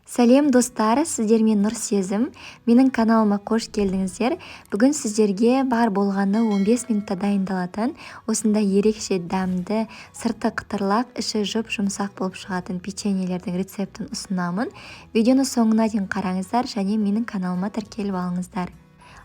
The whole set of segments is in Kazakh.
Сәлем, достар! Сіздермен Нұрсезім. Менің каналыма қош келдіңіздер. Бүгін сіздерге бар болғаны 15 минутта дайындалатын, осындай ерекше дәмді, сырты қытырлақ, іші жұп-жұмсақ болып шығатын печеньелердің рецептін ұсынамын. Видеоны соңына дейін қараңыздар және менің каналыма тіркеліп алыңыздар.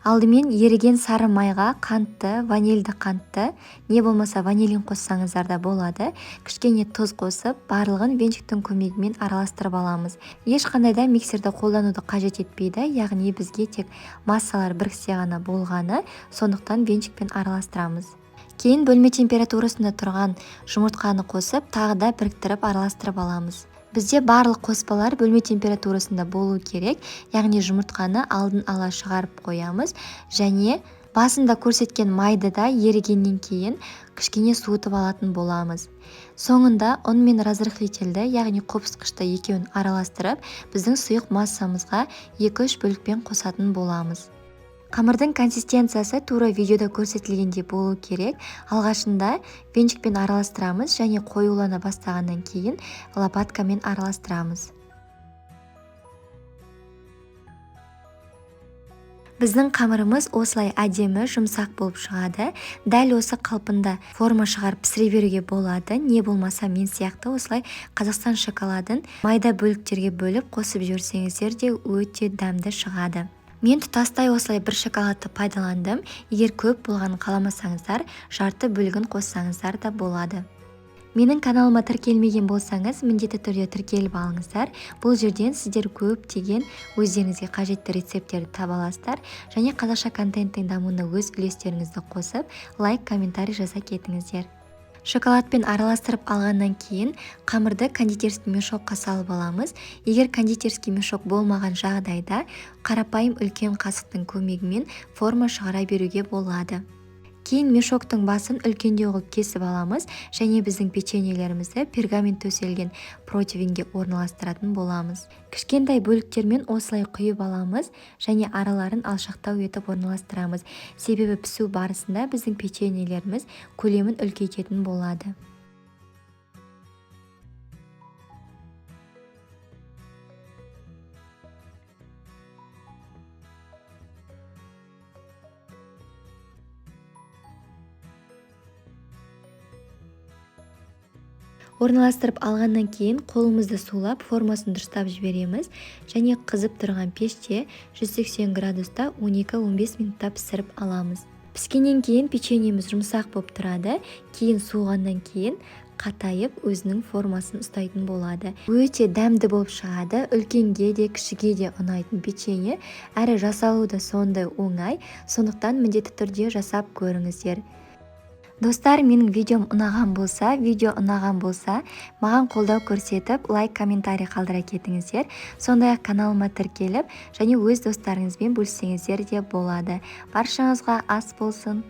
Алдымен еріген сары майға қантты, ванильді қантты, не болмаса ванилин қоссаңыздар да болады, кішкене тұз қосып, барлығын венчиктің көмегімен араластырып аламыз. Ешқандай да миксерді қолдануды қажет етпейді, яғни бізге тек массалар біріксе ғана болғаны, сондықтан венчикпен араластырамыз. Кейін бөлме температурасында тұрған жұмыртқаны қосып, тағы да біріктіріп араластырып аламыз. Бізде барлық қоспалар бөлме температурасында болу керек, яғни жұмыртқаны алдын ала шығарып қоямыз және басында көрсеткен майды да ерігеннен кейін кішкене суытып алатын боламыз. Соңында ұн мен разрыхлительді, яғни қопсытқышты, екеуін араластырып, біздің сұйық массамызға 2-3 бөлікпен қосатын боламыз. Қамырдың консистенциясы тура видеода көрсетілгендей болу керек. Алғашында венчикпен араластырамыз және қоюлана бастағаннан кейін лопаткамен араластырамыз. Біздің қамырымыз осылай әдемі жұмсақ болып шығады. Дәл осы қалпында форма шығарып пісіре беруге болады, не болмаса мен сияқты осылай Қазақстан шоколадын майда бөліктерге бөліп қосып жіберсеңіздер де өте дәмді шығады. Мен тұтастай осылай бір шоколадты пайдаландым. Егер көп болғанын қаламасаңыздар, жарты бөлігін қоссаңыздар да болады. Менің каналыма тіркелмеген болсаңыз, міндетті түрде тіркеліп алыңыздар. Бұл жерден сіздер көптеген өздеріңізге қажетті рецепттерді таба аласыздар және қазақша контенттің дамуына өз үлестеріңізді қосып, лайк, комментарий жаза кетіңіздер. Шоколадпен араластырып алғаннан кейін қамырды кондитерский мешокқа салып аламыз. Егер кондитерский мешок болмаған жағдайда, қарапайым үлкен қасықтың көмегімен форма шығара беруге болады. Кейін мешоктың басын үлкендеу қылып кесіп аламыз және біздің печеньелерімізді пергамент төселген противеньге орналастыратын боламыз. Кішкентай бөліктермен осылай құйып аламыз және араларын алшақтау етіп орналастырамыз. Себебі пісу барысында біздің печеньелеріміз көлемін үлкейтетін болады. Орналастырып алғаннан кейін қолымызды сулап, формасын дұрыстап жібереміз және қызып тұрған пеште 180 градуста 12-15 минутта пісіріп аламыз. Піскеннен кейін печеньеміз жұмсақ болып тұрады, кейін суығаннан кейін қатайып, өзінің формасын ұстайтын болады. Өте дәмді болып шығады, үлкенге де, кішіге де ұнайтын печенье, әрі жасалуы да сондай оңай, сондықтан міндетті түрде жасап көріңіздер. Достар, менің видеом ұнаған болса, видео ұнаған болса, маған қолдау көрсетіп, лайк, комментарий қалдыра кетіңіздер. Сондай-ақ каналыма тіркеліп және өз достарыңызбен бөліссеңіздер де болады. Баршаңызға ас болсын.